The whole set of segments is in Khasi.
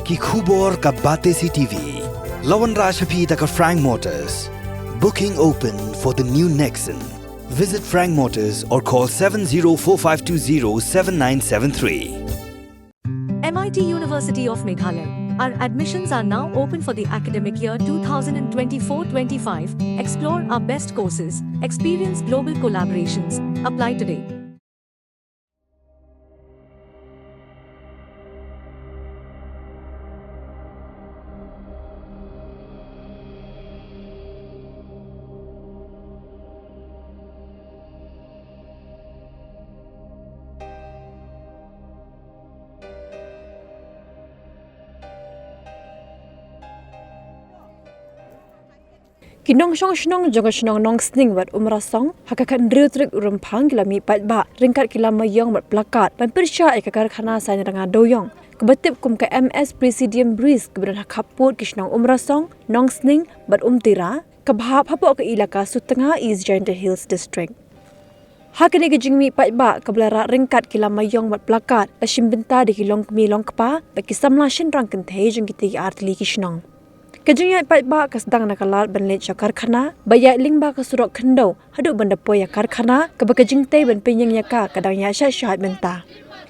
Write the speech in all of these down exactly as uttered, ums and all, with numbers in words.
Ki khubor ka Batesi T V. La wanrah sha phi da ka Frank Motors. Booking open for the new Nexon. Visit Frank Motors or call seven zero four five two zero seven nine seven three. M I T University of Meghalaya. Our admissions are now open for the academic year two thousand twenty-four twenty-five. Explore our best courses, experience global collaborations. Apply today. Ki nongshong shnong jong ka shnong Nongsning bad Umrasong ha ka khathynriew tarik u Rymphang ki la mih paidbah ryngkat ki lama ïong bad plakat ban pyrshah ïa ka karkhana saiñ ranga dewiong kaba tip kum ka M S Presidium Breeze kaba don ha khappud ki shnong Umrasong, Nongsning bad Umtira, kaba hap hapoh ka ilaka Sutnga, East Jaintia Hills District. Ha kane ka jingmih paidbah kaba la rah ryngkat ki lama ïong bad plakat, la shim bynta da ki longkmie longkpa bad ki samla shynrang kynthei jong kitei ki artylli ki shnong. Ka jingïaid paidbah ka sdang na ka lad ban leit sha karkhana ba ïaid lyngba ka surok khyndew haduh ban da poi ïa karkhana, kaba ka jingtei ban pynïeng ïa ka ka dang ïaid shait shait mynta.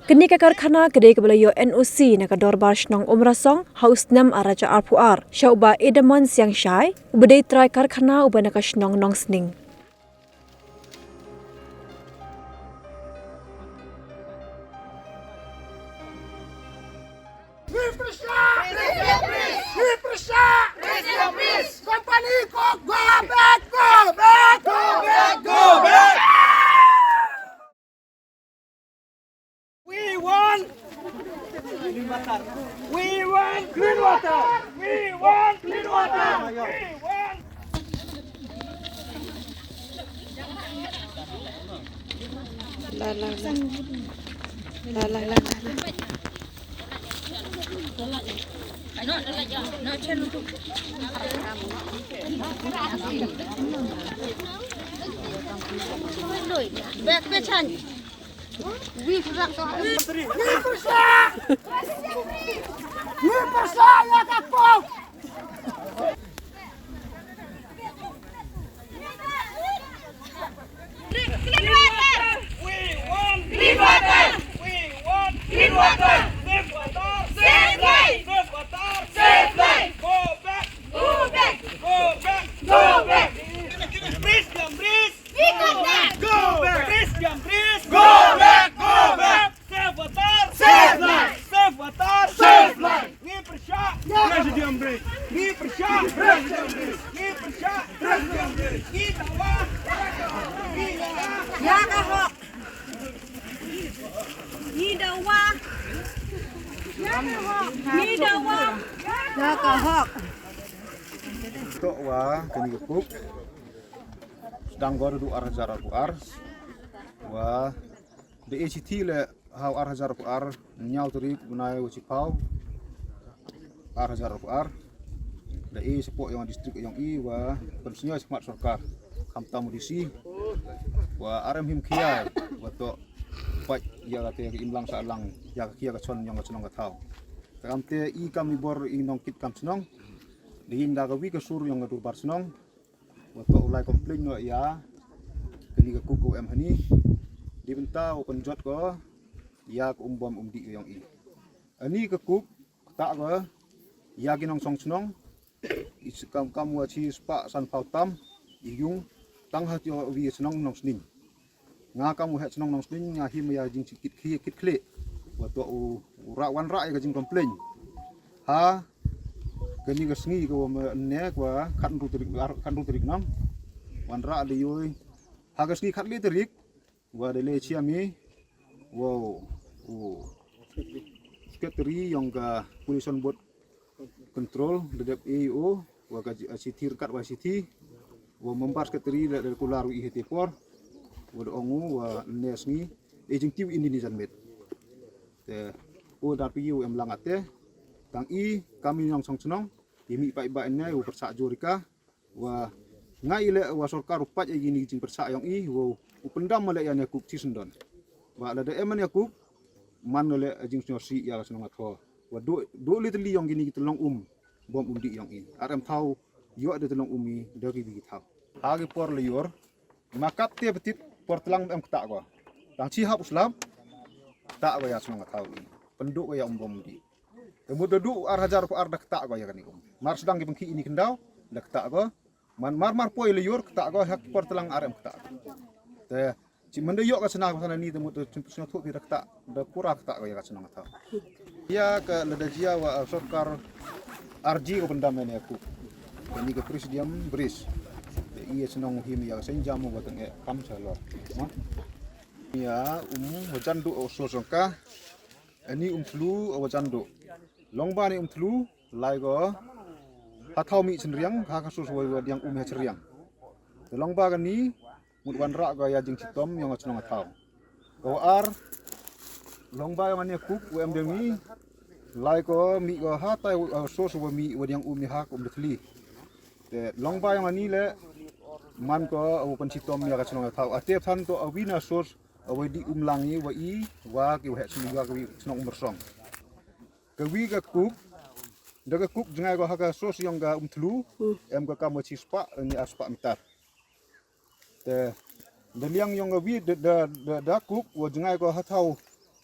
Kane ka karkhana ka dei kaba la ïoh N O C na ka dorbar shnong Umrasong ha u snem ar hajar arphew ar sha u Bah Edamon Siangshai, uba dei trai karkhana uba na ka shnong Nongsning. Company Coke, go back, go back, go back, go back. We want, we want clean water. We want clean water. We want. La, la, la. La, la, la, la, la. Back pe chan. Clean water! We want clean water! We want clean water! Safe water! Safe life! Safe water! Safe life! Go back! Go back! Go back! Go back! Please, please, please! Go back! Please, please, please! Go back! Go back! Safe water! Safe life! Safe water! Safe life! Ngi pyrshah! Presidium Bridge! Ngi pyrshah! Presidium Bridge! Ngi pyrshah! Presidium Bridge! Ngi dawa! Ngi dawa! Ïa ka hok! Ngi dawa! Ïa ka hok! Ngi dawa! Ïa ka hok! Toh wa kani ka kuk. Sdang gor du ar hajar ar ar. Wa da e shithi le ha u ar hajar ar, hynñiew tarik bnai wa shiphew, ar hajar ar. Da e shapoh yong district yong i wa pynsngew shakhmat sorkar, khamtam u D C wa arem him khia wa toh pait ïa kate ka imlang sahlang ïa ka khia ka chon yong ka chnong ka thaw. Te kamte i kam i bor i nongkit kam chnong, da ïeng da ka wi ka sur yong ka durbar chnong, wa toh u lai complain noh ïa kani ka kuk u em hani. Dei bynta u pynjot ko ïa ka um bom um dih yong i. Ani ka kuk kata ko ïa ki nongshong chnong i kam kam wa chi spah san phew tam i yung tang ha tio wi chnong Nongsning. Nga kam u heh chnong Nongsning nga him ïa jingkit khie kit khlieh. Wa toh u rah wanrah ïa ka jingcomplain. Ha kani ka sngi ka wa mynne ka wa khathynriew tarik, khathynriew tarik nong. Wanrah da ïohi ha ka sngi khatle tarik wa da leit shiam i wa u secretary yong ka Pollution Board Control da dep e o wa ka shithi ryngkat wa shithi wa member secretary da kular u i hate por wa da ong u wa ne sngi e jingtiu ini ni janmet. Te u da pi u em lang ate tang i kam i nongshong chnong i mih paidbah ne u pyrshah jur ïa ka wa ngai i leh wa sorkar u pait ïa ini jingpyrshah yong i wa u pyndam ma leh ïa ne kuk chi syndon. Wa lada em ne kuk man leh jingsngew sih ïa ka shnong atho. Wa do do li teli yong kini ki tyllong um bom um di yong i. Ar em thaw yo de tyllong um i de ki bi thaw. Ha ki por lyiur ma kap te betit por tlang em kta ko. Tang chi hap u slap kta ko ya shnong thaw i. Pendu ko ya um bom di. Te mut da du ar hajar ko ar da kta ko ya kani um. Mar sdang ki pengki ini kendaw da kta ko. Man mar mar poi lyiur kta ko hak por tlang ar em kta. Te chi mende yok ka sna ko sana ni te mut te chim sna thup da kta da pura kta ko ya ka sna thaw. Ya ka lada jia wa sorkar arji ko pendam ne ku. Ni ka presidium bris. Te iya sna him ya ka senjam wa teng e kam sa lor. Ma? Ya um wajan du o so songka. Ani um thlu o wajan du. Long ba ni um thlu lai ko ha thaw mi chynriang ha ka sus wa wa diang um ha chynriang. Te long ba ka ni mut wan ra ko ya jing chitom yong a chnong a thaw. Ko ar long ba yong ani kuk wa em deng ni lai ko mi ko ha tai wa sus wa mi wa diang um ni ha ko um de thli. Te long ba yong ani le man ko wa pan chitom ya ka chnong a thaw. A te than ko a wi na sus a wa di um lang i wa i wa ki wa he chynriang wa ki chnong um bersong. Ka wi ka kuk da ka kuk jngai ko ha ka sos yong ka um thlu em ka kam wa chi spah ni ar spah mitar. Te da liang yong ka wi da da da kuk wa jngai ko ha thaw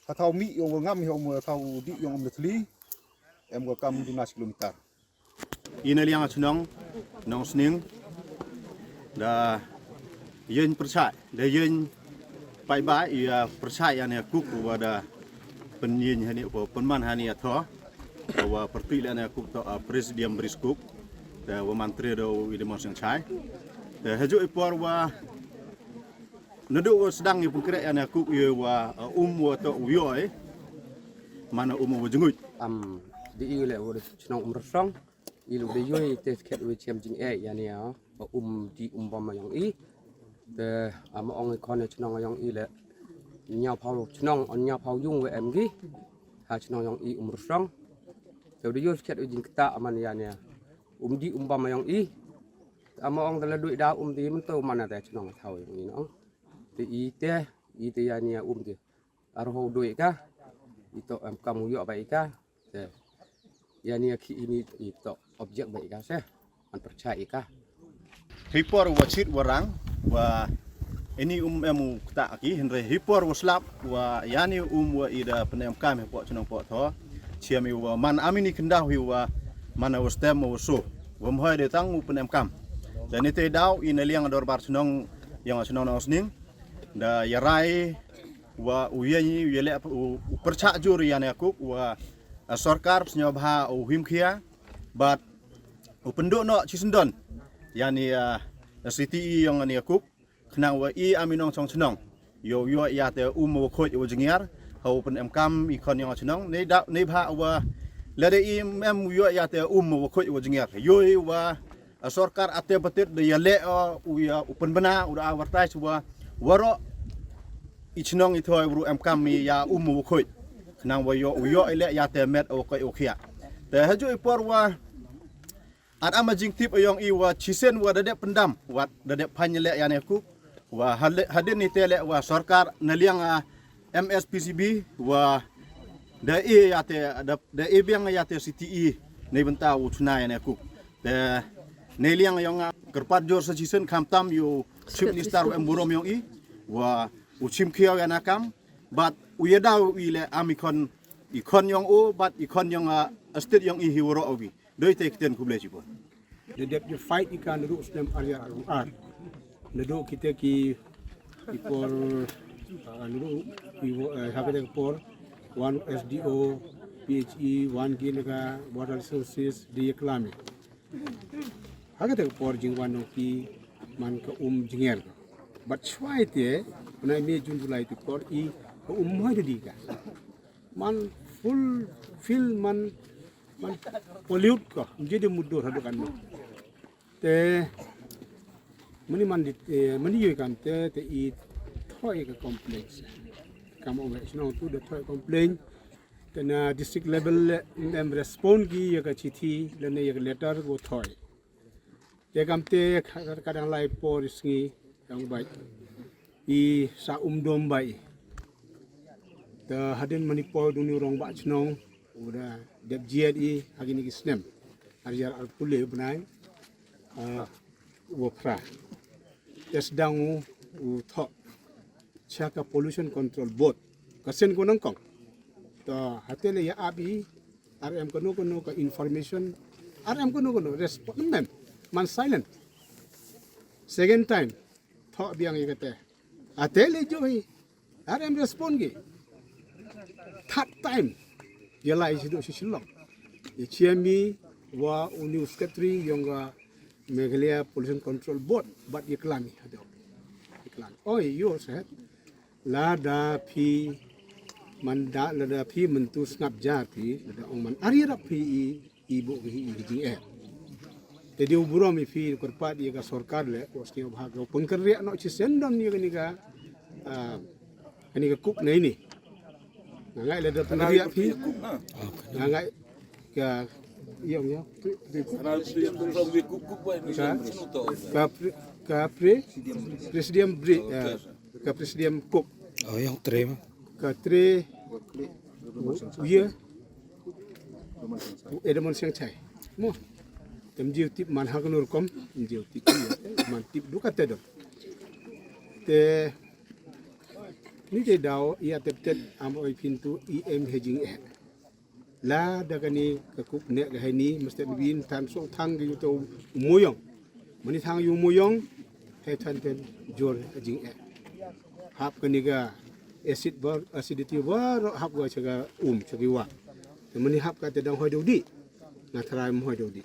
ha thaw mi yong wa ngam yong wa thaw di yong um thli em ka kam duna kilometer. Ina liang a chnong Nongsning da yen perchai da yen pai ba ia perchai ane kuk wa da penyin hani ko penman hani atho wa perti le ane kuk to a presidium bris kuk da wa mantri da wi de mon sing chai da haju i por wa nadu wa sedang i pengkre ane kuk ia wa um wa to u yoi mana um wa jengut. Am di i le wa chnong um resong. I lu de yoi te khet wi chem jing e yani ya ba um di um bam yong i. Te am ong i khon chnong yong i le nyau phau chnong on nyau phau yung we em gi ha chnong yong i um rusong. Te de yoi khet wi jing kta aman yani ya um di um bam yong i. Am ong de la dui da um di men to mana te chnong thau yong i no. Te i te i te yani ya um di ar ho dui ka i to em kam yo ba i ka. Te yani ya ki ini i to object ba i ka se an percaya i ka. Hi por wa chit wa rang wa ini um em u kta ki hynre hi por wa slap wa yani um wa i da penem kam hi por chnong por tho. Chiam i wa man amini kendaw hi wa man wa stem wa so wa mhoi de tang u penem kam. Te ni te daw i na liang dorbar chnong yang chnong Nongsning da ya rai wa u yani u yele u percha jur yani akuk wa a sorkar sñiaw bha u him khia bad u pynduh noh chi syndon yani a city i yong ani akuk khnang wa i ami nongchong chnong yow yoh ya te um wa khoj wa jngiar ha u pynemkam i khon yong chnong nei da nei bha wa lada i em yoh ya te um wa khoj wa jngiar yow wa a sorkar ate patit da ya le u ya u pynbna u da advertise wa waro i chnong i thoi bru em kam i ya um u khoi khnang wa yo u yo i le ya te met u khoi u khia. Te haju i por wa at ama jingtip ayong i wa chisen wa da dep pyndam wa da dep phan le ya ne ku wa hadin i te le wa sorkar na liang a M S P C B wa da e ya te da e biang ya te C T E nei bynta u chuna ya ne ku. Te nei liang yong a kyrpad jor sa chisen kham tam yu chief minister u em burom yong i wa u chim khiaw ya na kam bad u ya daw i le am i khon i khon yong u bad i khon yong a state yong i hi waro u gi. Doi te kiten kuble chi bon. Da dep ju fight i kan ruh snem ar yar ar ar. Nado kite ki i por nado i ha kite ki por wan S D O, P H E, wan ki naka water resources di klami. Ha kite ki por jing wan ki man ka um jinger. But chwai te na me June July ti por i ka um hoi di ka. Man full fill man man pollute ko. Jadi mudur hadu kan. Te mani man di mani yoi kam te te i thoi ka complain. Kam ong shnong tu da thoi complain. Te na district level le em respond ki ya ka chithi le ne ya ka letter ko thoi. Te kam te ka dang lai por sngi yang bai i sa um dom bai. Te hadin mani por duni rong ba chnong uda Dep jied i ha kine ki snem ar hajar arphew le u bnai, ah, u phra. Te sdang u, u thoh sha ka Pollution Control Board. Ka sien ko nangkong. To hate le ïa ap i, ar em kano kano ka information, ar em kano kano response, mem man silent. Second time thoh biang ïa kata. Ate le joi, ar em respond ki. Third time ïa lai shidu shi Shillong. Ïa chiam i wa u new secretary yong ka Meghalaya Pollution Control Board, bad ïa klam i hado. Ïa klam. Oi, ïa sahet. Lada phi man da, lada phi mynta sngap jar phi, lada ong man ar ïarap phi i, i buh ki i jingeh. Te dei u burom i phi kyrpad ïa ka sorkar le, ko sngewbha ka pynkynriah noh shisien don ïa kane ka, ah, kane ka kuk na ini. Nga ngeit lada pynkynriah phi. Nga ngeit ka, ïa, ïa. Ka, ka pre-, presidium bri-, ah, ka presidium kuk. Oh, ïa, tre ma. Ka tre, ïa, Edmond Seng Chai. Mo. Em jiw tip man ha kano rukom, em jiw tip ïa, man tip du kata don. Te ni te daw ïa tep tep am oi pyntu i em ha jingeh. Lada kane ka kuk ne ka heni mesti bin tan so thang ki to muyong. Mani thang yu muyong, he tan ten jor jingeh. Hap kane ka acid bar, acidity bar, hap ga cha ka um, cha ki wa. Te mani hap ka te dang hoi dodi. Na tharai mo hoi dodi.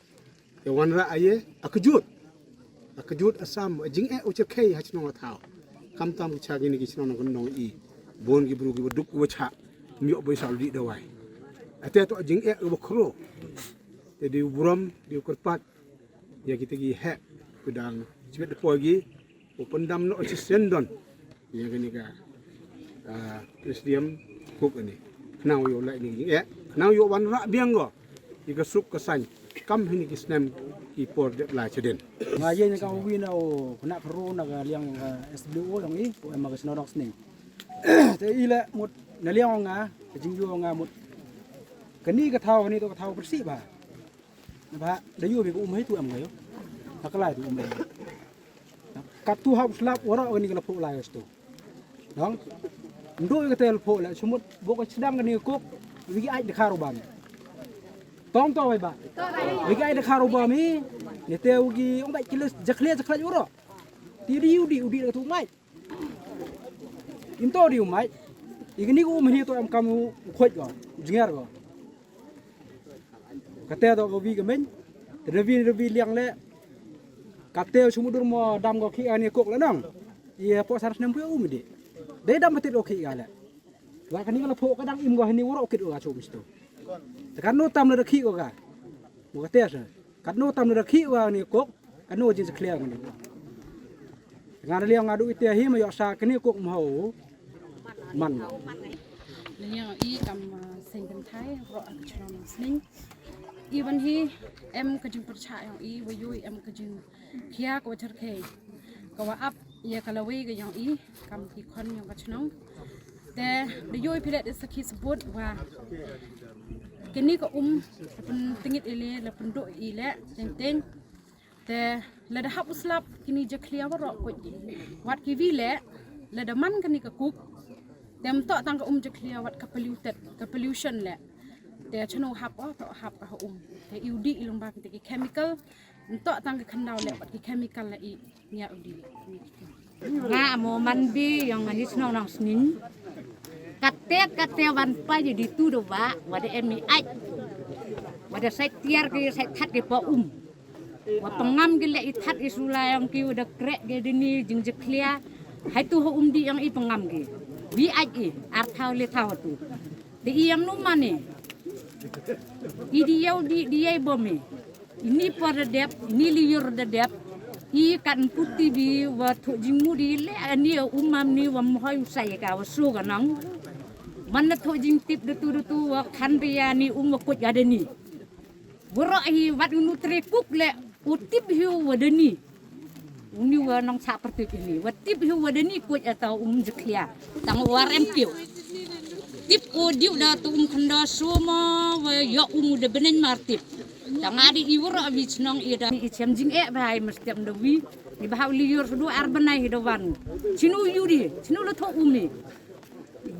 Te wanrah aïe, a kjut. A kjut Assam, a jingeh u cherkhei ha chnong a thaw. Khamtam ki cha kine ki chnong nong nong i. Bon ki bru ki baduk ki bacha. Miok boi sa u di dawai. Ate to a jingeh u bakhro. Te dei u burom, dei u kyrpad. Ïa kita ki heh. Ku dang chibet de poi ki. U pyndam noh shisien don. Ïa kane ka, ah, presidium kuk kane. Khnang ïoh leh ni, eh, khnang ïoh wanrah biang ko. Ïa ka suk ka saiñ. Kam hini ki snem ki por dep lai chadien. Nga ïeng ka uwi na u khynnah khynroo na ka liang ka S W O yong i, u em ha ka shnong Nongsning. Te i leh mut na liang nga, ka jingïoh nga mut. Kane ka thaw, kane to ka thaw pyrshah ba. Ba da ïoh bi ka um hei tu em nga ïoh. Ka lai tu um hei. Katu hap slap waroh kane ka la phuh lai sto. Nong. Ndu ka tel phuh la sumut bok ka sdang kane ka kuk. Wi ki ai da kharu bam. Tong to wai ba. Wi ki ai da kharu bam hi. Ne te wi ki ong ba kiles jakhle jakhle waroh. Ti di u di u di ka tu mai. Im to di u mai. I kane ka um hi to em kam u khoj ko. Jinger ko. Kate to ko wi ka men. Te da wi da wi liang le. Kate sumudur mo dam ko ki ani kok le nong. Ïa po sar snem pui um di. Dei dam betit ko ki ga le. Wa kani ka la pho ka dang im ko hani wuro kit ko ga chum sto. Te kan no tam le da ki ko ga. Mo kate sa. Katno tam da khih wa ni kok, katno jin sa clear ngani. Nga da liang nga du ite hi ma yok sa kani kok ma ho. Man. Liang i kam, uh, seng kan thai ro ak chnong sning. I ban hi em ka jing percha yong i wa yui em ka jing khia ka wa cherkhei. Ka wa ap ïa ka lawei ka yong i kam ki khon yong ka chnong. Te da yoi phi leh da sakhi sabut wa kini ka um la pyntingit i le la pynduh i le teng teng. Te lada hap u slap kini jakhlia waroh kuj wat ki wi le lada man kani ka kuk. Te ym toh tang ka um jakhlia wat ka polluted ka pollution le. Te chano hap o toh hap ka ha um. Te i u dih i long ba kita ki chemical. Ntok tang ka khandau leh pat ki chemical la i nia u di. Nga mo man bi yong ani chnong nang sning. Kate kate wan pa ji di tu do ba wada em i ai. Wada sai tiar ki sai that ki po um. Wa pengam ki le i that i sula yong ki wada krek ki dini jing jeklia. Hai tu ho um di yong i pengam ki. Wi ai i ar thau le thau tu. Di i yam nu mani. I di yau di di ai bomi. Ini por da dep, ini liur da dep. I kan puti bi wa thok jingmudi le ani umam ni wa mhoi usai ka wa su ka nang. Man na thok jingtip da tu da tu wa khan ria ni um wa kuj ada ni. Wuro hi wat unu tre kuk le u tip hiu wa da ni. Uni wa nong sa pertip ini. Wa tip hiu wa da ni kuj atau um jeklia. Tang wa rem piu. Tip O diu da tu um khanda suma wa ya um da benen martip. Tanga di iwur abi chnong ida i chem jing e bhai mesti am da wi. Ni bhau li yur sudu ar benai hidawan. Chinu yudi, chinu lo tho umi.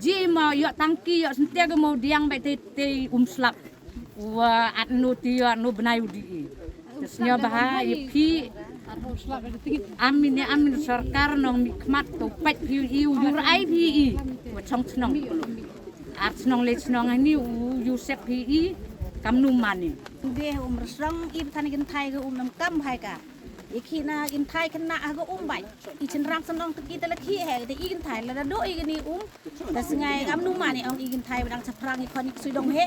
Ji ma ya tangki ya sente ga mau diang bai te te um slap. Wa at no ti ya no benai udi i. Sñiaw bha i phi amin ne amin sorkar nong mi khmat to pait phi i u yur ai phi i. Wa chong chnong. Ar chnong le chnong ani u yur sep phi i kam nu mani. Be um rsong i bthan i kynthai ga um nam kam bhai ka. I khina i kynthai khynnah ha ga um bai. I chynrang chnong te ki te la khi he te i kynthai la da do i gni um. Da sngai am nu mani ong i kynthai ba dang chaphrang i khon i ksui dong he.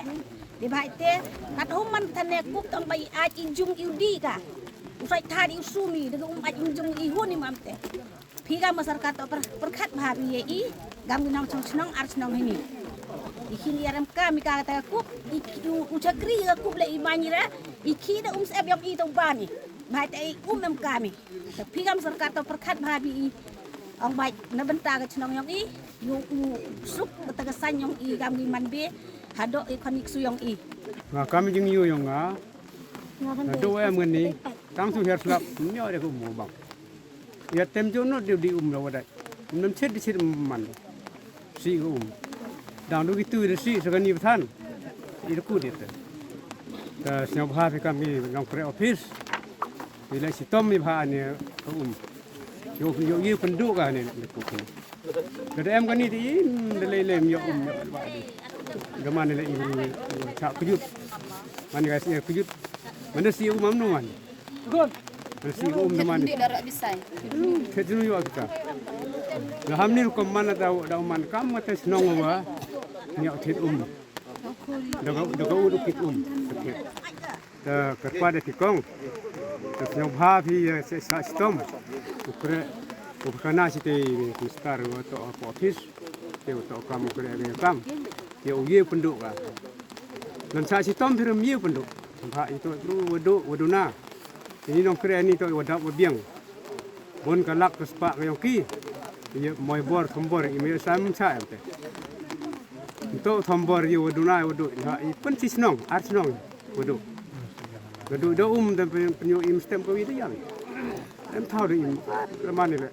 Di bhai te kat hum man than ne kup tong bai i aj i jung i u di ka. U sai tha di u sumi da ga um aj i jung i hun i mam te. Phi gam ma sorkar to per, perkhat bha bi ye i gam gi nong chong chnong ar chnong hini. I khin i arem ka mi ka ta kup i u, u chakri ga kup le i mani ra i khi da um sep yong i to bani. Bhai te i um em ka mi. Te phi gam sorkar to perkhat bha bi i. Ong bai na bynta ga chnong yong i. Yu u suk bynta ga san yong i gam gi man be. Hado i khon i ksu yong i. Nga kam jing yu yong nga. Na do em ngani. Tang su her slap. Nyo de ku mo bang. Ya tem jo no di di um la wadai. Nam chet di chet man. Si ga um. Dang du ki tu i si sa ka ni bthan. I ku di te. Ta sñiaw bha phi kam i nong kre office. I le si tom i bha ani ka um. Yo yo i pendu ka ni le ku. Ka da em ka ni di in de le le yo um yo ba di. Ga man le i cha kujut. Man ga si kujut. Man si um am no man. Rasi ko um da man. Khet jinu yo kita. Nga ham ni rukom man da da man kam nga te snong wa. Nya khet um. Da ka da ka u khet um. Khet. Da ka pa da tikong. Da snong bha phi ya se sa stom. Ukre ukana si te mister wa to office. Te to kam ukre ga kam. Te u ye pendu ka. Nan sa stom phi rum ye pendu. Bha ito tru wadu waduna. Ini nong kre ni to wadap wabiang. Bon kalak ka spa ka yong ki. Ye moi bor thombor i me sam cha em te. To thombor ye waduna wadu ha i pun si snong ar snong wadu. Wadu da um da pen yu im stem ko wi da yang. Em thau da im leman ni le.